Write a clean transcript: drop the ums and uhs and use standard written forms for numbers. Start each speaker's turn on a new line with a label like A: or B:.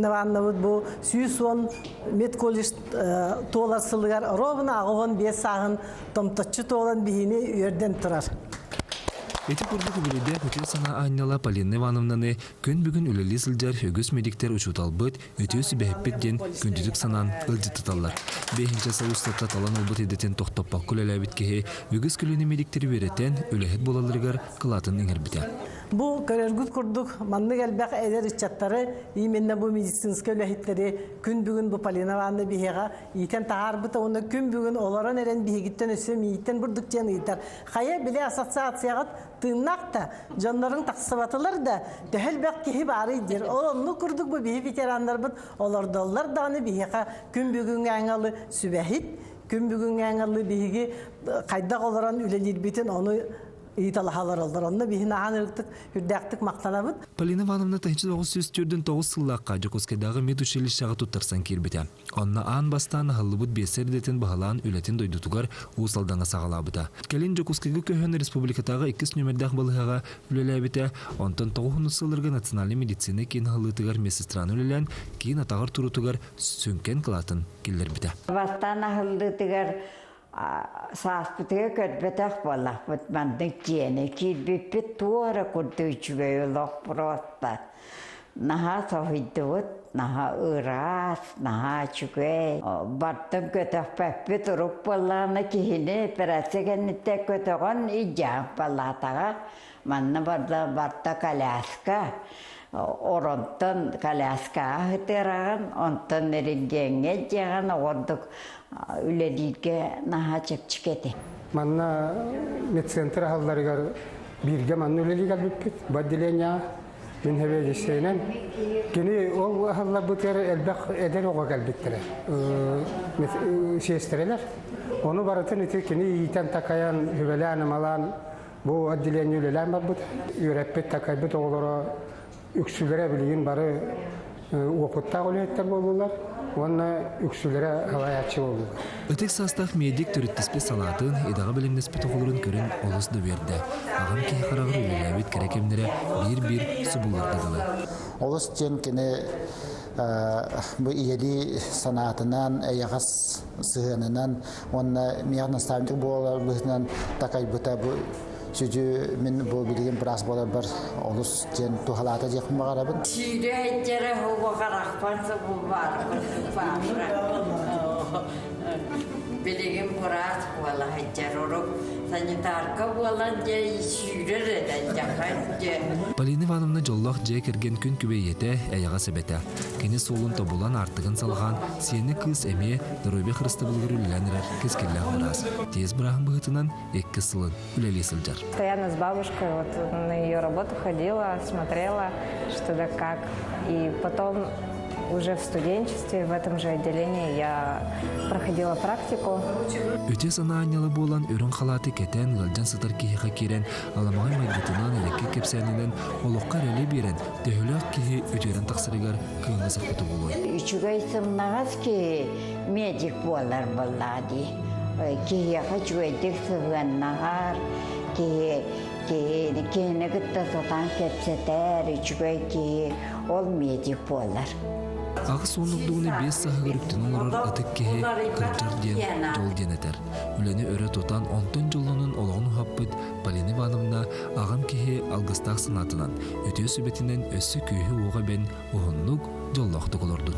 A: Полина Ивановнабыт бу 110 медколледж туолар сылыгар ровно 85 сааһын томточчу туолан биһини үөрдэн турар.
B: Ити курдук үбүлүйдээх үтүө санаа аанньала Полина Ивановнаны күн бүгүн үлэлии сылдьар үгүс медиктэр учууталбыт, үтүө сүбэһиппит диэн күндүтүк санаан ыалдьыттаталлар. Бэһинчэ сыл устата талан ылбыт идэтин тохтоппокко үлэлээбит киһи үгүс көлүөнэ медиктэри үөрэтэн, үлэһит буолалларыгар кылаатын иҥэрбитэ.
A: Бу көрөргүт курдук маннык элбэх эдэр ыччаттары, именно бу медицинскэй үлэһиттэри күн бүгүн бу Полина Ивановна биһиэхэ иитэн таһаарбыта уонна күн бүгүн олорон эрэн биһигиттэн өссө мииттэн бурдук диэн ыйытар. Хайа били ассоциацияҕыт тыыннаах да, дьонноруҥ тахсыбатылар да, төһө элбэх киһи баарый диир. Ол оннук курдук бу биһи ветераннарбыт олордоллор даҕаны биһиэхэ күн бүгүҥҥү аҥалы сүбэһит, күн бүгүҥҥү аҥалы биһиги хайдах олорон үлэлиирбитин ону ыйыталаһалар олор. Онно биһин ахан ырыктык үрдээхтик махтанабыт.
B: Полина Ивановна 1949 сыллаахха Дьокуускайдааҕы медучилищеҕа туттарсан киирбитэ. Онно аан бастаан аһыллыбыт биэссэр идэтин баһылаан үлэтин дойдутугар Уус Алдаҥҥа саҕалаабыта. Кэлин Дьокуускайга көһөн республикатааҕы иккис нүөмэрдээх балыыһаҕа үлэлээбитэ. Онтон тоҕуһунус сылларга национальнай медицина киин аһыллыытыгар медсестраны үлэлээн, киин атаҕар туруутугар сүҥкэн кылаатын киллэрбитэ.
C: Бастаан аһыллыытыгар сааспытыгар көрбөтөх буоллахпыт маннык дьиэни киирбиппит туора курдук үчүгэй олох просто наһаа соһуйдубут наһаа ыраас наһаа үчүгэй бартын көтөхпөппүт урук буоллаҕына киһини операция кэнниттэн көтөҕөн илдьэҕин палатаҕа манна барда барта коляска оронтон коляскаҕа сытыараҕын онтон рентгеҥҥэ илдьэҕин оҕордук үлэлииргэ наһаа чэпчэки этэ.
D: Манна медцентр аһалларыгар бииргэ манна үлэлии кэлбиппит. Бу отделениеҕа мин сэбиэдиссэйинэн. Кини ол аһалларбытыгар элбэх эдэр оҕо кэлбиттэрэ. Сиэстэрэлэр. Ону барытын ити кини иитэн такайан, сүбэлээн-амалаан бу отделение үлэлээн барбыт. Үөрэппит, такайбыт оҕолоро үксүлэрэ билигин бары уопуттаах үлэһиттэр буоллулар уонна үксүлэрэ салайааччы буоллулар.
B: Ытык саастаах медик төрүттүспүт салаатын, идэҕэ бэлэмнэспит оҕолорун көрөн олус да үөрдэ. Аҕам киһи хараҕар үлэлээбит кэрэ кэмнэрэ биир-биир субулларга дылы.
E: Олус диэн кини бу ийэлии санаатынан, эйэҕэс сыһыанынан уонна миэхэ наставник буолар быһыытынан такайбыта бу сүдү мин бу билигин быраас буоларбар олус диэн туһалаата диэхпин баҕарабын.
C: Сүүрэ хуба харахпан субу баар Билигин быраас буола сылдьар урук санитарка буолан дьэ сүүрэр этэ дьэ.
B: Полина Ивановна дьоллоох дьиэ кэргэн күн күбэй ийэтэ, эйэҕэс эбэтэ. Кини суолун тобулан аартыгын салҕаан, сиэнэ кыыс эмиэ доруобуйа харыстабылыгар үлэлээн эрэр кэскиллээх быраас. Тиэс бырааһын быһыытынан иккис сылын үлэлии сылдьар.
F: Постоянно с бабушкой вот на ее работу ходила, смотрела, что да как. И потом уже в студенчестве в этом же отделении я проходила практику.
B: Үтүө санаа анньала буолан үрүҥ халааты кэтэн, ыалдьан сытар киһиэхэ киирэн, аламаҕай майгытынан, элеккэ кэпсээнинэн олоххо эрэли биэрэн, төһөлөөх киһи үтүөрэн тахсарыгар кыыҥҥа саппыта буолуой?
C: Үчүгэй сымнаҕас киһи медик буолар буоллаҕа дии. Киһиэхэ үчүгэйдик сыһыаннаһар, киһи киһи киһини кытта сатаан кэпсэтэр, үчүгэй киһи ол медик буолар.
B: 80 ордугуна биэс сааһыгар үктэнэн олорор ытык киһи кырдьар диэн дьол диэн этэр. Үлэни өрө тутан, онтон дьоллонон олоҕун уһаппыт Полина Ивановна аҕам киһи алгыстаах санаатынан, үтүө сүбэтинэн өссө күүһү-уоҕу эбэн уһуннук, дьоллоохтук олордун.